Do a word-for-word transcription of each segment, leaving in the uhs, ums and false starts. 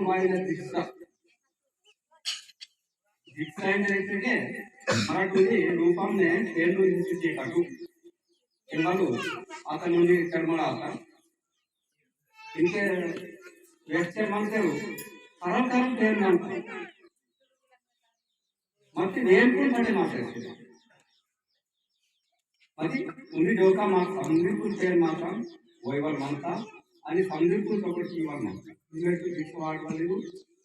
मायने दीक्षा। दीक्षा इंजेके मराठी रूपम ने तेलु इंसिचे कटु। एंगलु आता नुंडी कर्मड़ा आता। इनके वेस्टे मंतेरु, तरल तरल पेन मंता। मत्ती वेन कुन पटे माते। मत्ती उन्दी डोका मा समझी कुन पेन माता, वोईवर मंता, अनि समझी कुन सपोर्ट कीवर मंता। इनमें तो दिक्स वाड़ वाली रू,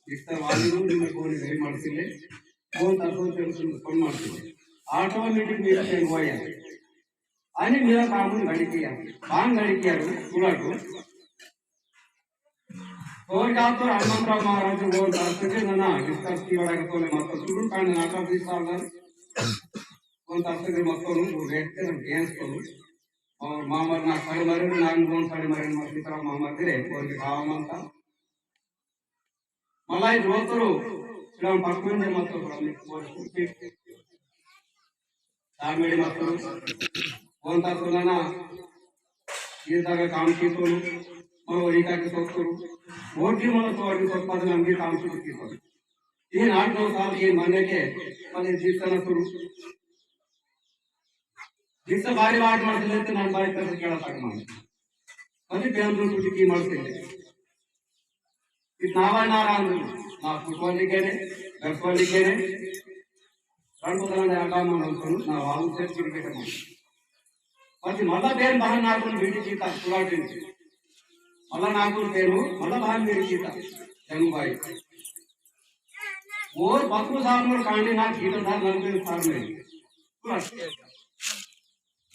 दिक्स वाली रू, इनमें कोनी गई मरसिले, कौन तरसो तेरे सुन, सुन मरसिले। Automatic मेरा पेन वोया। अनि मेरा कामन गड़किया, बान गड़किया रू, तुला रू। और जातो हनुमंतराव महाराज को बोल रहा था कि ना, ना, डिस्कस की वाला को ले मत, शुरू का नाटक भी साल कर। कौन ताकत के मत करूँ, वो देखते हैं, गेम्स करूँ। और मामर ना साड़ी मारे, ना कौन साड़ी मारे, मत की तरह मामर करे, और के खावा मांगता। मलाई रोतरो, श्रम पक्कुन दे मत करूँ, बोल सकते। तारमेडी मत्तोरु, ओंता सोनाना, ये तगा काम कीतोरु, मरो ओरिका के सोतोरु, वोटी मरो सोरी सोत पद नंगे काम शुरू कीतोरु। तीन आठ नौ साल के मन्ने के, मने दीक्षा न शुरू। दीक्षा बारी बारी मरते लेते नन बारी तरफ केड़ा तक मान। मने प्यान दो टूटी की मरते लेते। इतना वाला ना राम, ना फुटबॉल लिखेने, बेसबॉल लिखेने, रंड बदला ने आका मन होतो, ना वाहु से क्रिकेट मन। पति मला बेन बहान नाकुन बीटी कीता, पूरा टीम। मला नाकुन पेरू, मला बहान बीटी कीता, जंगू भाई। और बकरू साहब मोर कांडी ना कीता था, नलबे साल में। पूरा।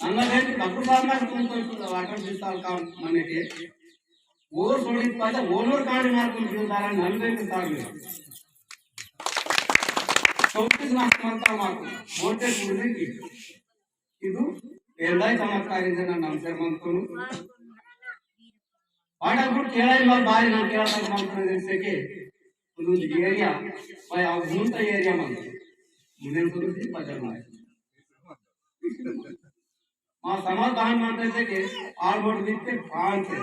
नन्ना देख बकरू साहब ना तुम तो वाटर दिस्ताल काम मने के। वो सोड़ी पाता, वो नोर कांडी मार कुन क्यों दारा नलबे साल में। चौबीस मास मंता माकु मोटे कुर्सी की। इदु पेंदाई चमत्कार इंजना नमस्कार मंतनु। पाटा गुट केलाई मल बारी ना केला तक मंतनु जैसे के उनु एरिया भाई अब मुंता एरिया मंतनु। मुझे तो दी पजर माय। मा समाधान मंता जैसे के आठ वोट दिते पांच है।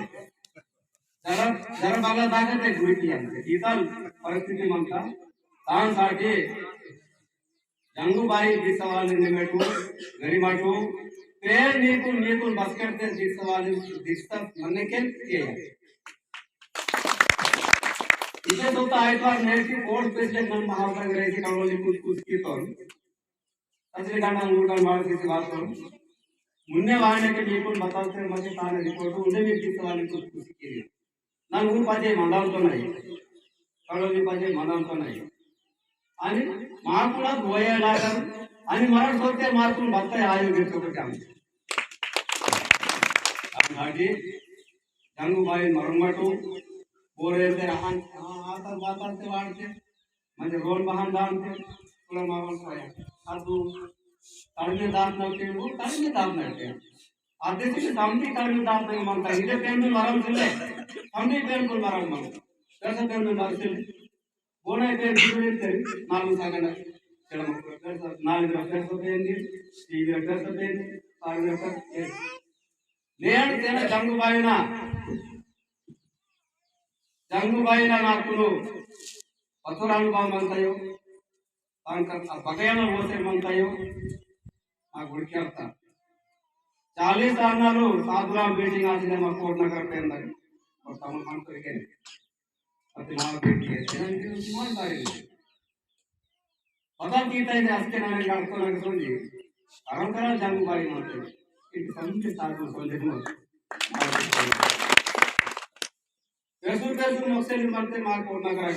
जरा, जरा बाला दागते गुरी किया। इतल परिस्थिति मंता तान साटी जंगू बाई दिसवाले निमेटू, गरिमाटू, पेर नीकुन, नीकुन बस्केट ते दिसवाले दिसता मन्ने के किया। इसे तो आइतवार नेट की कोर्ट पे से नन महाराज रेसी कालोनी कुछ, कुछ की तोन। असली गाना उल्टा मार किसी बात करो। मुन्ने वाने के बिल्कुल बताते मजे ताने रिपोर्ट उन्हें भी किस वाले कुछ, कुछ के लिए। ना वो पाजे मंदान तो नहीं। कड़ो भी पाजे मंदान तो नहीं। अनि माकुला बोया लागल। अनि मरण सोते माकुन बत्ता आयो गिर तो काम। अब भाजी जंगू बाई मरुंगटू बोरे ते रहन। हाँ, हाँ, तर बात ते वाड़ते। म्हणजे रोन बहान दान ते, तुला मावल सोया। अदु, तड़मे दान नलते, वो तड़मे दान नलते। आधे से समझी तड़मे दान नलते मनता, इधे पेन में मरम सिले, समझी पेन को मरम मनता। कैसे पेन में मरम सिले? बोना पेन सिले ते, मालूम सा कहना। चलो, कैसे, नाली में कैसे पेन दी, तीन में कैसे पेन दी, चार में कैसे पेन दी। लेन तेना जंगू बाई ना, जंगू बाई ना नाकुनु पतुरानु बा मंतयो, तांका आ बगयाना वोसे मंतयो, आ गुड़क्याता। चालीस आनालु साधुराम मीटिंग आसिने मा कोट नगर पेंदर, और तमन मंत्री के, अति मार पेटी है, तेरा ईमानदारी है। पता कीता इने अस्के नाने गाड़को ना सोंजी। अरंकरा जंगू बाई माते। इनके समझे साधु सोंजे मत। पेसुर पेसुर नक्सली मरते मार कोट नगर।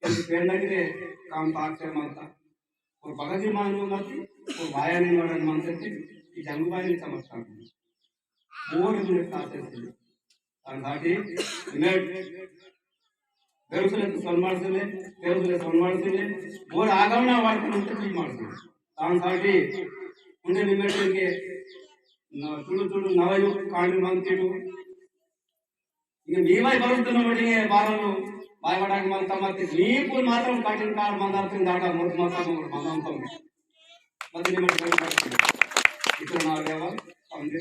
इनके पेड़ लगी रे काम पाक से मरता। और बगजी मानव मरती, और वाया नहीं मरन मानते थे, कि जंगू बाई नहीं समझता। बोर इतने ताते थे। तान साटी इमेट बेरुसले तो सन्मार्सले, बेरुसले सन्मार्सले, बोर आगमना वार्तन उनके भी मार्सले। तान साटी उन्हें इमेट के न तुलु तुलु नवयुग कांड मंतिरु। इनके मीवाई बरुतन वडिंगे बारनु बाय वडाक मंता मत नीपुर मात्रम काटिन काल मंदार तिन दाटा मोट माता मोट मंदार तम। मत इमेट इतना ना लेवा समझे।